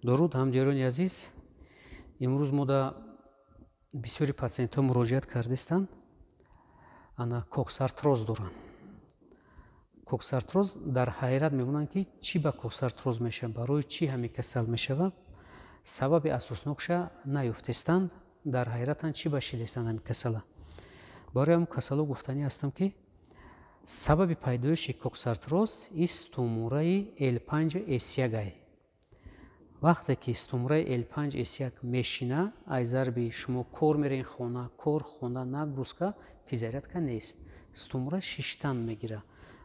Дуруд, ҳамдиёрони азиз. Имрӯз мо да бисёри патсиентҳо муроҷиат кардистанд, ана коксартроз доранд. Коксартроз, дар ҳайрат мемонанд, ки чӣ ба коксартроз мешавад, барои чӣ ҳамин касал мешавад. Сабаби асоснокша наёфтестанд, дар ҳайратанд, чӣ ба шидестанд ҳамин касала. Барои ҳамн касало гуфтанӣ ҳастам, ки сабаби пайдоиши коксартроз истумураи L5 S1. Вақте ки стумураи L5 S1 мешина, ай зарби шумо кор мерен, хона, кор, хона, нагрузка, физзарядка нест, стумура шиштан мегира.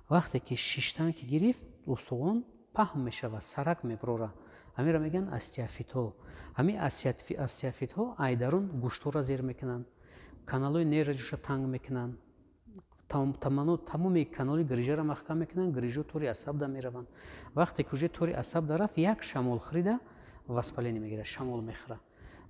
Вақте ки шиштан ки гирифт, устухон паҳн мешавад, сарак меброра. Ҳаминро мегӯянд остеофитҳо. Ҳамин остеофитҳо ай дарун гӯштҳоро зер мекунанд, каналҳои нервра ҷоша танг мекунанд, тамоми канали грижаро маҳкам мекунанд. Грижо тори асаб да мераванд. Вақте ки уже тори асаб да рафт, як шамол хӯрида, воспаление мегирад, шамол мехӯра,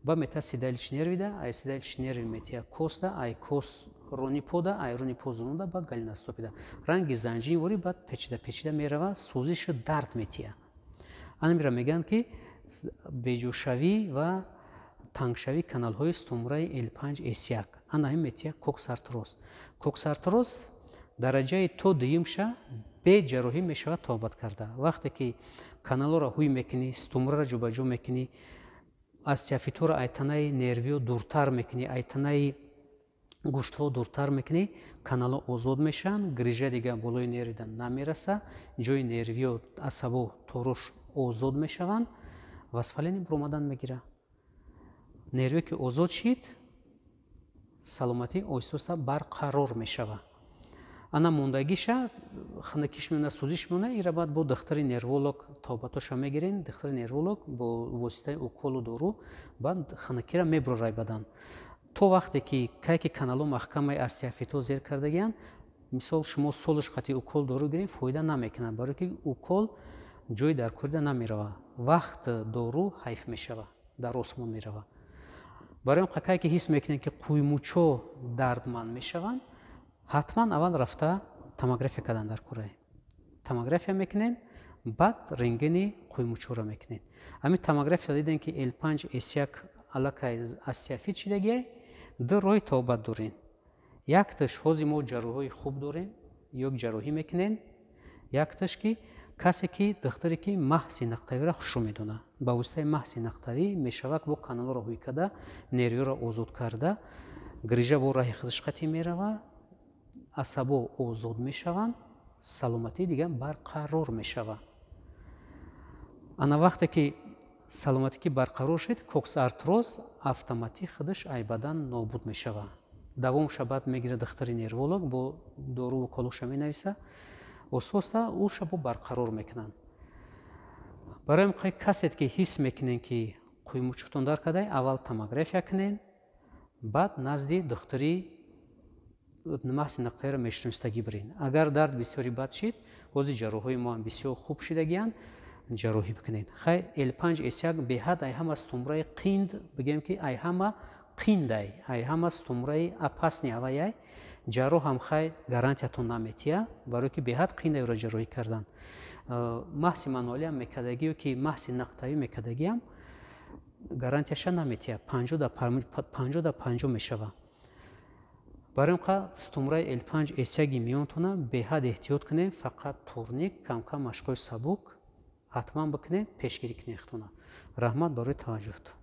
ба мета седалищный нервида, ай седалищный нерви метия коста, ай кос рони пода, ай рони по зонуда, ба голеностопида ранги занҷинвори баъд печида печида мерава, сӯзишу дард метия. Анамира мегӯянд, ки беҷошавӣ ва тангшавии каналҳои стумураи L5 S1. Ана ҳамин метия коксартроз. Коксартроз дараҷаи то дуюмша бе ҷарроҳӣ мешавад тобат карда. Вақте ки каналҳоро ҳуй мекунӣ, стумураро ҷобаҷо мекунӣ, остеофитҳоро ай танаи нервиё дуртар мекунӣ, ай танаи гӯштҳо дуртар мекунӣ, каналҳо озод мешаванд, грижа дига болои нервида намераса, ҷои нервиё, асабо, торуш озод мешаванд, воспаление буромадан мегирад. Нерве ки озод шид, саломатӣ оҳиста оҳиста барқарор мешавад. Ана мондагиша хунукиш мемонад, сӯзиш мемонад. Ира баъд бо духтари нерволог тобатоша мегирен. Духтари нерволог бо воситаи уколу дору баъд хунукира мебурорай бадан. То вақте ки кай ки каналҳо маҳкамаи, остеофитҳо зер кардагиянд, мисол, шумо солаш қати укол, дору гирем, фоида намекунад, барое ки укол ҷои дар корида намеравад, вақт дору ҳайф мешавад, дар осмон меравад. Барои он қакае ки ҳис мекунед, ки қӯймучо дардманд мешаванд, ҳатман аввал рафта томография кардан дар кӯрае. Томография мекунед, баъд рентгени қӯймучоро мекунед. Ҳамин томография дидем, ки L5 S1 аллакай остеофит шидагиай, ду роҳи тобат дорем. Якташ, ҳози мо ҷарроҳҳои хуб дорем, ё ҷарроҳӣ мекунем, якташ ки касе ки духтаре ки маҳси нақтавиро хушрӯ медонад, ба воситаи маҳси нақтавӣ мешавад бо каналҳоро ҳуй карда, нервиро озод карда, грижа бо раҳи худаш қатӣ мерава, асабо озод мешаванд, саломатӣ дигар барқарор мешавад. Ана вақте ки саломатӣ ки барқарор шуд, коксартроз автоматик худаш ай бадан нобуд мешавад. Давомша баъд мегирад духтари нерволог, бо доруву уколоша менависа, оста оста ӯша бо барқарор мекунанд. Барои ҳам касет ки ҳис мекунед, ки қӯймучутон дар кардай, аввал томография кунед, баъд назди духтари маҳси нақтаиро мешиностагӣ биред. Агар дард бисёри бад шид, ҳозир ҷарроҳҳои мо ҳам бисёр хуб шидагиянд, ҷарроҳӣ бикунед. Хай, L5 S1 беҳад ай ҳама стумураи қинд, бигӯем ки ай ҳама қиндай, ай ҳама стумураи опасный аваяй. Ҷарроҳ ҳам хай гарантиятон наметия, барое ки беҳад қиндай ӯро ҷарроҳӣ кардан. Маҳси мануалиам мекардагиё ки маҳси нақтавӣ мекардагиам гарантияша наметия, 50 да 50 мешавад. Барои он қа стумураи L5 S1 миёнтона беҳад эҳтиёт кунед. Фақат турник, камкам машқҳои сабук ҳатман бикунед, пешгирӣ кунед худтона. Раҳмат барои таваҷҷӯҳтон.